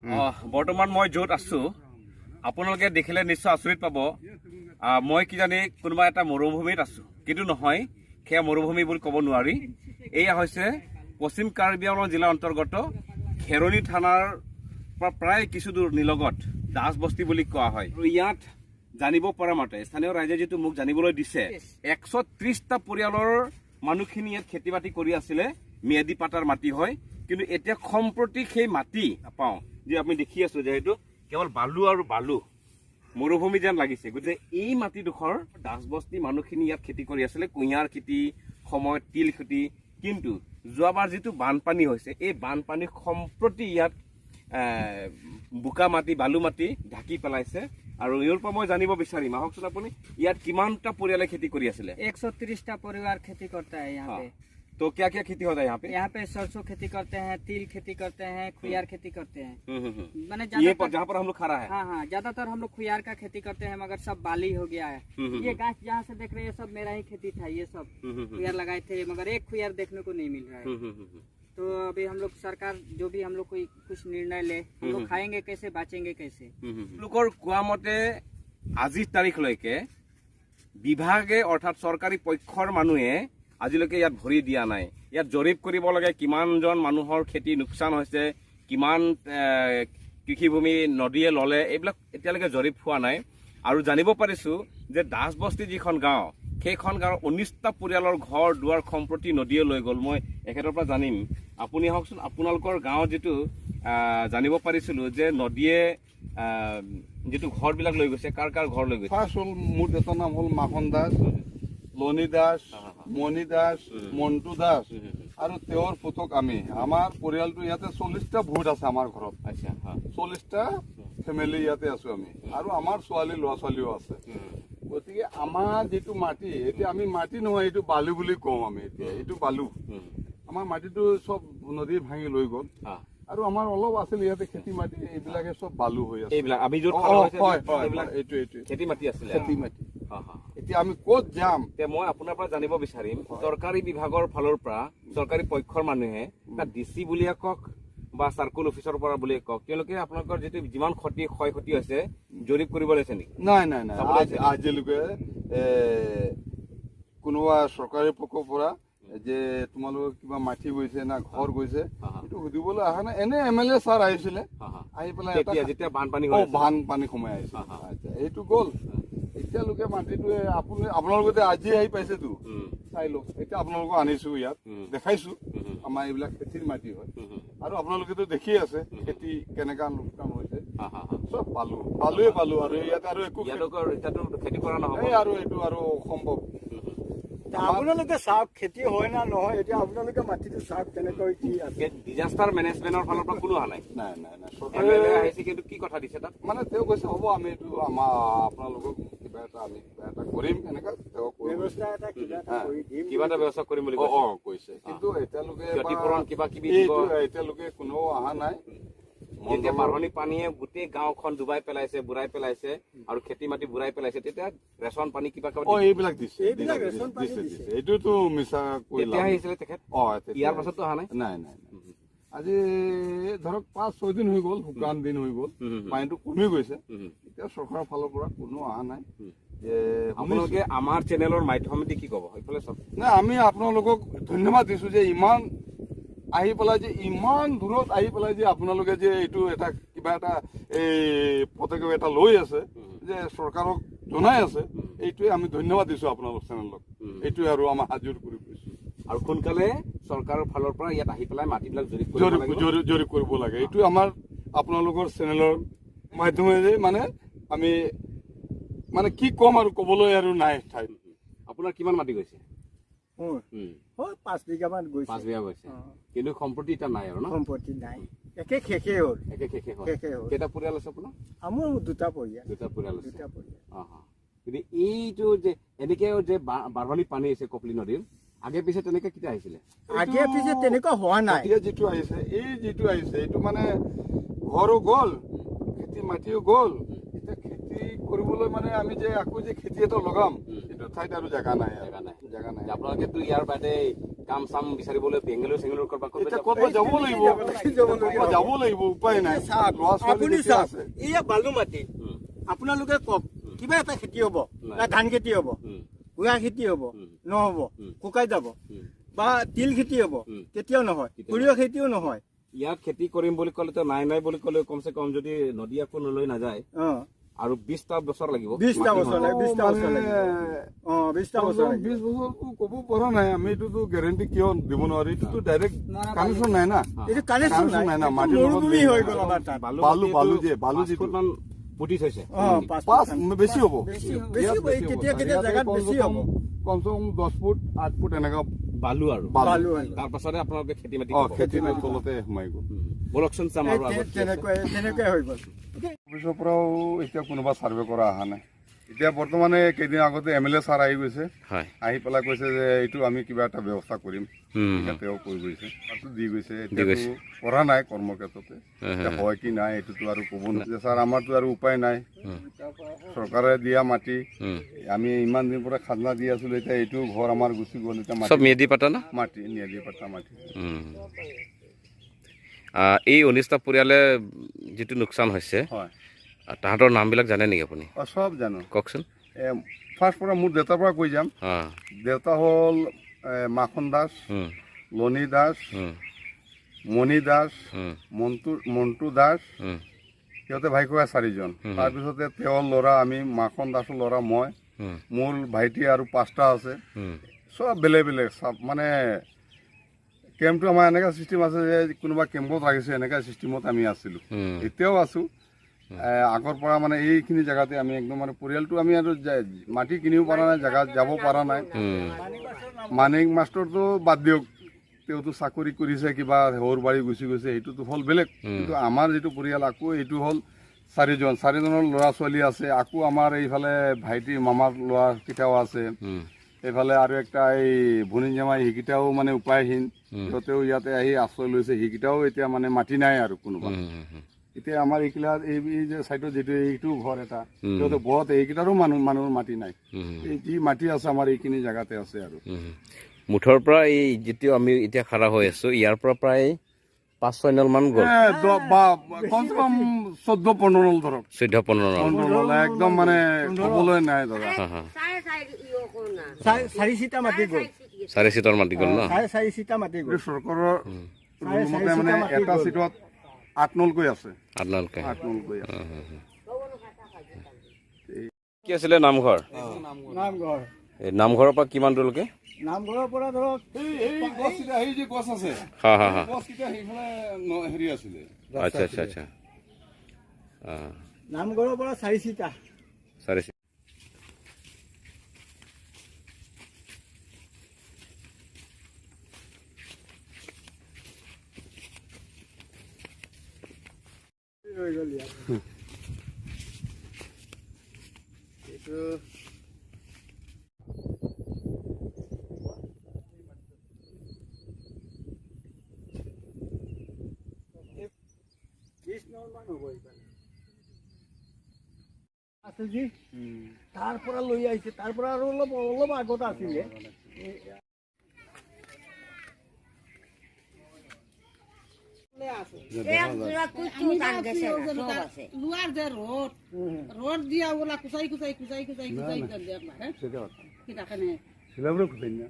বৰ্তমান মই য'ত আছোঁ, আপোনালোকে দেখিলে নিশ্চয় আচৰিত পাব, মই কিজানি কোনোবা এটা মৰুভূমিত আছোঁ। কিন্তু নহয়, সেয়া মৰুভূমি বুলি ক'ব নোৱাৰি। এয়া হৈছে পশ্চিম কাৰ্বি আংলং জিলাৰ অন্তৰ্গত খেৰণি থানাৰ পৰা প্ৰায় কিছু দূৰ নিলগত দাসবস্তি বুলি কোৱা হয়। আৰু ইয়াত জানিব পৰা মতে, স্থানীয় ৰাইজে যিটো মোক জানিবলৈ দিছে, 130টা পৰিয়ালৰ মানুহখিনি ইয়াত খেতি বাতি কৰি আছিলে। ম্যাদী পাটাৰ মাটি হয়। কিন্তু এতিয়া সম্প্ৰতি সেই মাটি নাপাওঁ যে আমি দেখি আছো যে সেইটো কেৱল বালু আৰু বালু, মৰুভূমি যেন লাগিছে। গতিকে এই মাটিডোখৰ দাসবস্তি মানুহখিনি ইয়াত খেতি কৰি আছিলে, কুঁহিয়াৰ খেতি, সময়ত তিল খেতি। কিন্তু যোৱাবাৰ যিটো বানপানী হৈছে, এই বানপানী সম্প্ৰতি ইয়াত বোকা মাটি, বালু মাটি ঢাকি পেলাইছে। আৰু ইয়াৰ পৰা মই জানিব বিচাৰিম, আহকচোন আপুনি, ইয়াত কিমানটা পৰিয়ালে খেতি কৰি আছিলে? 130টা परिवार खेती करता है यहाँ पे। तो क्या क्या खेती होता है यहाँ पे? यहाँ पे सरसों खेती करते हैं, तिल खेती करते हैं, खुयार खेती करते हैं। हम्म, हम्म, हम्म। मैंने ये पर ज्यादातर जहाँ पर हम लोग खा रहा है? हाँ, ज्यादातर हम लोग खुयार का खेती करते हैं, मगर सब बाली हो गया है। हम्म, ये गाछ जहाँ से देख रहे हैं, ये सब मेरा ही खेती था। ये सब खुयार लगाए थे, मगर एक खुयार देखने को नहीं मिल रहा है। हम्म, हम्म, हम्म, तो अभी हम लोग सरकार जो भी हम लोग कोई कुछ निर्णय ले, हम लोग खाएंगे कैसे, बाचेंगे कैसे? তেওঁলোকৰ কোৱা মতে আজিৰ তাৰিখলৈকে বিভাগে, অৰ্থাৎ চৰকাৰী পক্ষৰ মানুহে আজিলৈকে ইয়াত ভৰি দিয়া নাই। ইয়াত জৰীপ কৰিব লাগে, কিমানজন মানুহৰ খেতি লোকচান হৈছে, কিমান কৃষিভূমি নদীয়ে ল'লে, এইবিলাক এতিয়ালৈকে জৰীপ হোৱা নাই। আৰু জানিব পাৰিছোঁ যে দাসবস্তি যিখন গাঁও, সেইখন গাঁৱৰ 19টা পৰিয়ালৰ ঘৰ দুৱাৰ সম্প্ৰতি নদীয়ে লৈ গ'ল। মই এখেতৰ পৰা জানিম। আপুনি আহকচোন, আপোনালোকৰ গাঁৱত যিটো জানিব পাৰিছিলোঁ যে নদীয়ে যিটো ঘৰবিলাক লৈ গৈছে, কাৰ কাৰ ঘৰ লৈ গৈছে? ফাৰ্ষ্ট হ'ল মোৰ দেউতাৰ নাম হ'ল মাখন দাস, লনী দাস, মণি দাস, মণ্টু দাস আৰু তেওঁৰ পুতক আমি। আমাৰ পৰিয়ালটো ইয়াতে 40টা ভোট আছে আমাৰ ঘৰত। আচ্ছা হা 40টা ফেমিলি ইয়াতে আছো আমি আৰু আমাৰ ছোৱালী, ল'ৰা ছোৱালীও আছে। গতিকে আমাৰ যিটো মাটি, এতিয়া আমি মাটি নহয়, এইটো বালু বুলি কওঁ আমি। এতিয়া এইটো বালু। আমাৰ মাটিটো চব নদী ভাঙি লৈ গ'ল। আৰু আমাৰ অলপ আছিল ইয়াতে খেতি মাটি, এইবিলাকে চব বালু হৈ আছে। এইবিলাক আমি য'ত অ, খাৰা হৈছে, হয়, এইবিলাক এইটো খেতি মাটি আছিলে। খেতি মাটি। হা, হা। এতিয়া আমি ক'ত যাম? এতিয়া মই আপোনাৰ পৰা জানিব বিচাৰিম, চৰকাৰী বিভাগৰ ফালৰ পৰা, চৰকাৰী পক্ষৰ মানুহে, তাত ডি চি বুলিয়ে কওক বা চাৰ্কুল অফিচৰ পৰা বুলিয়ে কওক, তেওঁলোকে আপোনালোকৰ যিটো যিমান ক্ষয় ক্ষতি হৈছে জৰীপ কৰিব লৈছে নেকি? নাই। চাবলৈ আজি আজিলৈকে কোনোবা চৰকাৰী পক্ষৰ পৰা যে তোমালোকৰ কিবা মাটি গৈছে না ঘৰ গৈছে, হা, হা। এইটো সুধিবলৈ অহা নাই। এনে এম এল এ ছাৰ আহিছিলে, হা, হা। আহি পেলাই এটা তেতিয়া যেতিয়া বানপানী হৈ আছিল। বানপানী সোমাই আহিছিলে। হা, হা। আচ্ছা, এইটো গ'ল। এতিয়ালৈকে মাটিটোৱে আপুনি আপোনালোকে আজি আহি পাইছেতো, চাই লওক। এতিয়া আপোনালোকক আনিছো ইয়াত, দেখাইছো। আমাৰ এইবিলাক খেতিৰ মাটি হয়। আৰু আপোনালোকেতো দেখি আছে খেতি কেনেকা লোকচান হৈছে। হা, হা, হা। চব বালু, বালুৱে বালু আৰু ইয়াত আৰু একো ইয়াতো এতিয়াতো খেতি কৰা নহ'ব। এই আৰু এইটো আৰু অসম্ভৱ। আপোনালোকে চাওক খেতি হয় না নহয়। এতিয়া আপোনালোকে মাটিটো চাওক কেনেকৈ কি আছে। ডিজাষ্টাৰ মেনেজমেণ্টৰ ফালৰ পৰা কোনো অহা নাই? নাই। এম এল এ চৰকাৰে আহিছে, কিন্তু কি কথা দিছে তাত? মানে তেওঁ কৈছে, হ'ব, আমি এইটো আমাৰ আপোনালোকক কিবা এটা, আমি কিবা এটা কৰিম, এনেকা তেওঁ কৈ গৈছে। ব্যৱস্থা এটা কিবা এটা কৰি দিম। কিবা এটা ব্যৱস্থা কৰিম বুলি কৈছে। অ, কৈছে, কিন্তু এতিয়ালৈকে ক্ষতিপূৰণ কিবা কিবি দিব। এইটো এতিয়ালৈকে কোনেও অহা নাই। যেতিয়া বাঢ়নি পানীয়ে গোটেই গাঁওখন ডুবাই পেলাইছে, বুৰাই পেলাইছে আৰু খেতি মাটি বুৰাই পেলাইছে, তেতিয়া ৰেচন পানী কিবা কিবা এইবিলাক দিছে। এইবিলাক দিছে, ৰেচন পানী দিছে। দিছে। দিছে, এইটোতো মিছা কৈ তেতিয়া লাভ নাই। আহিছিলে তেখেত? তেতিয়া ইয়াৰ পাছতো অহা নাই? নাই। আজি ধৰক 5-6 দিন হৈ গ'ল, শুকান দিন হৈ গ'ল, পানীটো কমি গৈছে। এতিয়া চৰকাৰৰ ফালৰ পৰা কোনো অহা নাই যে শুনিছো। আপোনালোকে আমাৰ চেনেলৰ মাধ্যমেদি কি ক'ব? এইফালে চাওক। নাই, আমি আপোনালোকক ধন্যবাদ দিছো যে ইমান আহি পেলাই, যে ইমান দূৰত আহি পেলাই যে আপোনালোকে যে এইটো এটা কিবা এটা এই পদক্ষেপ এটা লৈ আছে, যে চৰকাৰক জনাই আছে, এইটোৱে আমি ধন্যবাদ দিছো আপোনালোক চেনেলক। এইটোৱে আৰু আমাৰ হাতযোৰ কৰি কৈছো। আৰু সোনকালে চৰকাৰৰ ফালৰ পৰা ইয়াত আহি পেলাই মাটিবিলাক জৰীপ কৰিব জৰীপ লাগিব। জৰীপ কৰিব লাগে। এইটো আমাৰ আপোনালোকৰ চেনেলৰ মাধ্যমেৰে মানে আমি মানে কি ক'ম আৰু, ক'বলৈ আৰু নাই ঠাইত। আপোনাৰ কিমান মাটি গৈছে? মোৰ হয় 5 বিঘামান গৈছে। 5 বিঘা গৈছে। অ। কিন্তু সম্প্ৰতি এতিয়া নাই আৰু ন? সম্পত্তি নাই, একে শেষেই হ'ল। একে শেষে হ'ল। শেষেই হ'ল। কেইটা পৰিয়াল আছে আপোনাৰ? আমাৰ দুটা পৰিয়াল। দুটা পৰিয়াল আছে। দুটা পৰিয়াল। অ। কিন্তু এইটো যে এনেকে যে বাঢ়নি পানী আহিছে কপিলী নদীৰ, আগে পিছে তেনেকে কেতিয়া আহিছিলে? আগে পিছে তেনেকুৱা হোৱা নাই। এতিয়া যিটো আহিছে, এই যিটো আহিছে, এইটো মানে ঘৰো গ'ল, খেতি মাটিও গ'ল। এতিয়া খেতি কৰিবলৈ মানে আমি যে আকৌ যে খেতি এটা লগাম, এইটো ঠাইত আৰু জেগা নাই আৰু। জেগা নাই। জেগা নাই। আপোনালোকেতো ইয়াৰ বাদে কাম চাম বিচাৰিবলৈ বেংগালুৰু চেংগালুৰু ক'ৰবাত ক'ৰবাত এতিয়া ক'ৰবাত যাব লাগিব, ক'ৰবাত যাব লাগিব, উপায় নাই। চাওক, ল'ৰা ছোৱালী আপুনি যেতিয়া চাওক, আছে। এয়া বালু মাটি, আপোনালোকে কওক কিবা এটা খেতি হ'ব না? ধান খেতি হ'ব, কুঁৱা খেতি হ'ব? নহ'ব, শুকাই যাব। বা তিল খেতি হ'ব? কেতিয়াও নহয়। সৰিয়হ খেতিও নহয়। ইয়াত খেতি কৰিম বুলি ক'লেতো নাই নাই বুলি ক'লে কমচে কম যদি নদী আকৌ নলৈ নাযায় আৰু 20টা বছৰ লাগিব। 20টা বছৰ লাগে, 20টা বছৰ মানে লাগিব। 20টা বছৰ লাগিব। 20 বছৰটো ক'ব পৰা নাই আমি, এইটোতো গেৰেণ্টি কিয় দিব নোৱাৰি? এইটোতো ডাইৰেক্ট কানেকশ্যন নাই না। এইটো কানেকশ্যন কানেকশ্যন নাই, নাই না, এইটো মাটিৰ লগত মৰুভূমি হৈ গ'ল আমাৰ তাত। বালু, বালু যে, বালু পাঁচ যিটো। ফুটমান পুতি থৈছে। পাঁচ পাঁচ ফুট। বেছি হ'ব। বেছি হ'ব, এই কেতিয়া কেতিয়া ইয়াতে জেগাত কমচে বেছি হ'ব। কমচে কম 10 ফুট 8 ফুট এনেকা বালু আৰু বালু। বালু হৈ গ'ল। তাৰ পাছতে আপোনালোকে খেতি মাটি পাব। খেতি মাটি তলতে সোমাই গ'ল। বলকচোন চাম এই আৰু আগত কি আছে। তেনেকুৱাই হৈ গ'ল। অফিচৰ পৰাও এতিয়া কোনোবা ছাৰ্ভে কৰা অহা নাই। এতিয়া বৰ্তমানে কেইদিন আগতে এম এল এ ছাৰ আহি গৈছে। আহি পেলাই কৈছে যে এইটো আমি কিবা এটা ব্যৱস্থা কৰিম। এতিয়া তেওঁ কৈ গৈছে, তাতো দি গৈছে, এতিয়াতো গৈছে। কৰা নাই কৰ্মক্ষেত্ৰতে। এতিয়া হয় কি নাই এইটোতো আৰু ক'ব নোৱাৰো যে ছাৰ, আমাৰতো আৰু উপায় নাই। চৰকাৰে দিয়া মাটি, আমি ইমান দিন পৰা খাজনা দি আছিলো, এতিয়া এইটো ঘৰ আমাৰ গুচি গ'ল এতিয়া। চব মাটি মেদি পাতা না? মাটি নিয়াদি পাতা মাটি। এই 19টা পৰিয়ালে যিটো লোকচান হৈছে, তাহাঁতৰ নামবিলাক জানে নেকি আপুনি? চব জানো। কওকচোন। ফাৰ্ষ্ট পৰা মোৰ দেউতাৰ পৰা কৈ যাম। দেউতা হ'ল মাখন দাস, লনী দাস, মণি দাস, মন্টু দাস। সিহঁতে ভাই ককাই চাৰিজন। তাৰপিছতে তেওঁৰ ল'ৰা আমি, মাখন দাসৰ ল'ৰা মই, মোৰ ভাইটি আৰু পাঁচটা আছে। চব বেলেগ বেলেগ চব। মানে কেম্পটো আমাৰ এনেকুৱা চিষ্টেম আছে যে কোনোবা কেম্পত ৰাখিছে, এনেকুৱা চিষ্টেমত আমি আছিলোঁ, এতিয়াও আছোঁ। আগৰ পৰা মানে এইখিনি জেগাতে আমি একদম মানে পৰিয়ালটো আমি আৰু মাটি কিনিব পৰা নাই, জেগাত যাব পৰা নাই। মানিক মাষ্টৰটো বাদ দিয়ক, তেওঁতো চাকৰি কৰিছে, কিবা সৰু বাৰী গুচি গৈছে, সেইটোতো হ'ল বেলেগ। কিন্তু আমাৰ যিটো পৰিয়াল আকৌ এইটো হ'ল চাৰিজন, চাৰিজনৰ ল'ৰা ছোৱালী আছে। আকৌ আমাৰ এইফালে ভাইটি মামাৰ ল'ৰাকেইটাও আছে। এইফালে আৰু একটা এই ভনী জামাই, সেইকেইটাও মানে উপায়হীন, সিহঁতেও ইয়াতে আহি আশ্ৰয় লৈছে। সেইকেইটাও এতিয়া মানে মাটি নাই আৰু কোনোবা। এতিয়া আমাৰ এইগিলা এই যে চাইডত যিটো এইটো ঘৰ এটা, সিহঁতে বহুত এইকেইটাৰো মানুহৰ মাটি নাই। এই যি মাটি আছে আমাৰ এইখিনি জেগাতে আছে আৰু। মুঠৰ পৰা এই যিটো আমি এতিয়া খাৰা হৈ আছো, ইয়াৰ পৰা প্ৰায় 5-6 নল মান গ'ল। বা কমচে কম 14 15 নল ধৰক। 14 15 নল। 15 নল একদম মানে ক'বলৈ নাই দাদা। চাৰি চিটা মাটি গ'ল। চাৰি চিটৰ মাটি গ'ল ন? চাৰে চাৰি চিটা মাটি গ'ল। এইটো চৰকাৰৰ ৰুল মতে মানে এটা চিটত 8 নলকৈ আছে। 8 নলকৈ। 8 নলকৈ আছে। কি আছিলে নামঘৰ? নামঘৰ। এই নামঘৰৰ পৰা কিমান দূৰলৈকে? নামঘৰৰ পৰা ধৰক এই গছকেইটা, এই যে গছ আছে, হা হা হা গছকেইটা সেইফালে হেৰি আছিলে। আচ্ছা আচ্ছা আচ্ছা। নামঘৰৰ পৰা চাৰি চিটা। চাৰি চিট। ৰৈ গ'ল ইয়াত। এইটো 20 নল মান হ'ব এইফালে। আছে যি তাৰ পৰা লৈ আহিছে, তাৰ পৰা আৰু অলপ অলপ আগত আছিলে। লোৱাৰ যে ৰ'দ ৰ'দ দিয়া ওলা কুচাই কুচাই কুচাই কুচাই কুচাই দেখলা হে কিতাখানে। শিলাবোৰে খুচাই না।